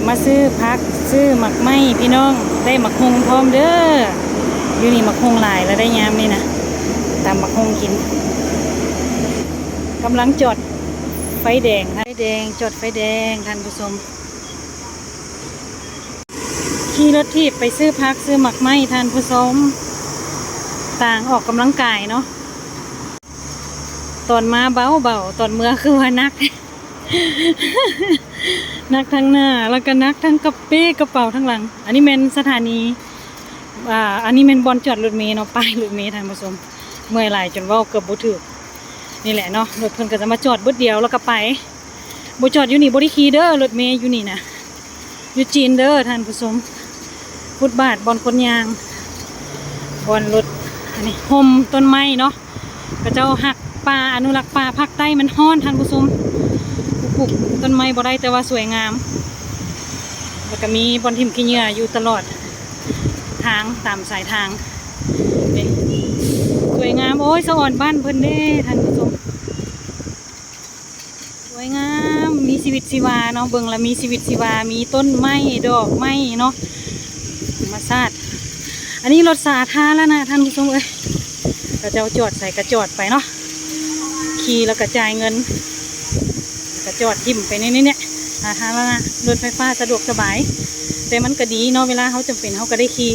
ມາຊື້ຜັກ ຊື້ໝາກໄມ້ພີ່ນ້ອງ ໄດ້ໝາກຫຸ່ງພ້ອມເດີ້. ຢູ່ນີ້ໝາກຫຸ່ງຫຼາຍລະໄດ້ຍາມນີ້ນະ ຕຳໝາກຫຸ່ງກິນ. ກຳລັງຈອດໄຟແດງ ໄຟແດງ ຈອດໄຟແດງທ່ານຜູ້ຊົມ. ຂີ່ລົດຖີບໄປຊື້ຜັກຊື້ໝາກໄມ້ທ່ານຜູ້ຊົມ ຕ່າງອອກກຳລັງກາຍເນາະ. ຕອນມາເບົາໆ ຕອນເມືອຄືວ່າໜັກ ໜັກທັງໜ້າ ແລ້ວກໍໜັກທັງກະເປ້ກະເປົາທັງຫຼັງ. ອັນນີ້ແມ່ນສະຖານີ ອ່າ ອັນນີ້ແມ່ນບ່ອນຈອດລົດເມເນາະ ປ້າຍລົດເມທ່ານຜູ້ຊົມ. ເມື່ອຍຫຼາຍຈົນເວົ້າເກືອບບໍ່ຖືກ. ນີ້ແຫຼະເນາະ ລົດເພິ່ນກໍຈະມາຈອດບຶດດຽວແລ້ວກໍໄປ. ບໍ່ຈອດຢູ່ນີ້ບໍ່ໄດ້ຂີ່ເດີ້ ລົດເມຢູ່ນີ້ນະ. ຢູ່ຈີນເດີ້ທ່ານຜູ້ຊົມ. ຟຸດບາດບ່ອນຄົນຍ່າງ ບ່ອນລົດ ອັນນີ້ຮົ່ມຕົ້ນໄມ້ເນາະ. ເຂົາເຈົ້າຮັກປ່າ ອະນຸລັກປ່າ. ພາກໃຕ້ມັນຮ້ອນທ່ານຜູ້ຊົມ ປູກຕົ້ນໄມ້ບໍ່ໄດ້ ແຕ່ວ່າສວຍງາມ ແລ້ວກໍມີບ່ອນຖິ້ມຂີ້ເຫຍື້ອຢູ່ຕະຫຼອດທາງ ຕາມສາຍທາງ. ນີ້ ສວຍງາມ ໂອ້ຍ ສະອອນບ້ານເພິ່ນເດ້ທ່ານຜູ້ຊົມ. ສວຍງາມ ມີຊີວິດຊີວາເນາະ ເບິ່ງລະມີຊີວິດຊີວາ ມີຕົ້ນໄມ້ ດອກໄມ້ເນາະ ທຳມະຊາດ. ອັນນີ້ລົດສາທາລະນະທ່ານຜູ້ຊົມເອີຍ ເຂົາເຈົ້າຈອດໃສກໍຈອດໄປເນາະ ຂີ່ແລ້ວກໍຈ່າຍເງິນ ແລ້ວກໍຈອດຖິ້ມໄປໃນນີ້ແຫຼະ. ສາທາລະນະ ລົດໄຟຟ້າສະດວກສະບາຍ ແຕ່ມັນກໍດີເນາະ ເວລາເຮົາຈຳເປັນເຮົາກໍໄດ້ຂີ່.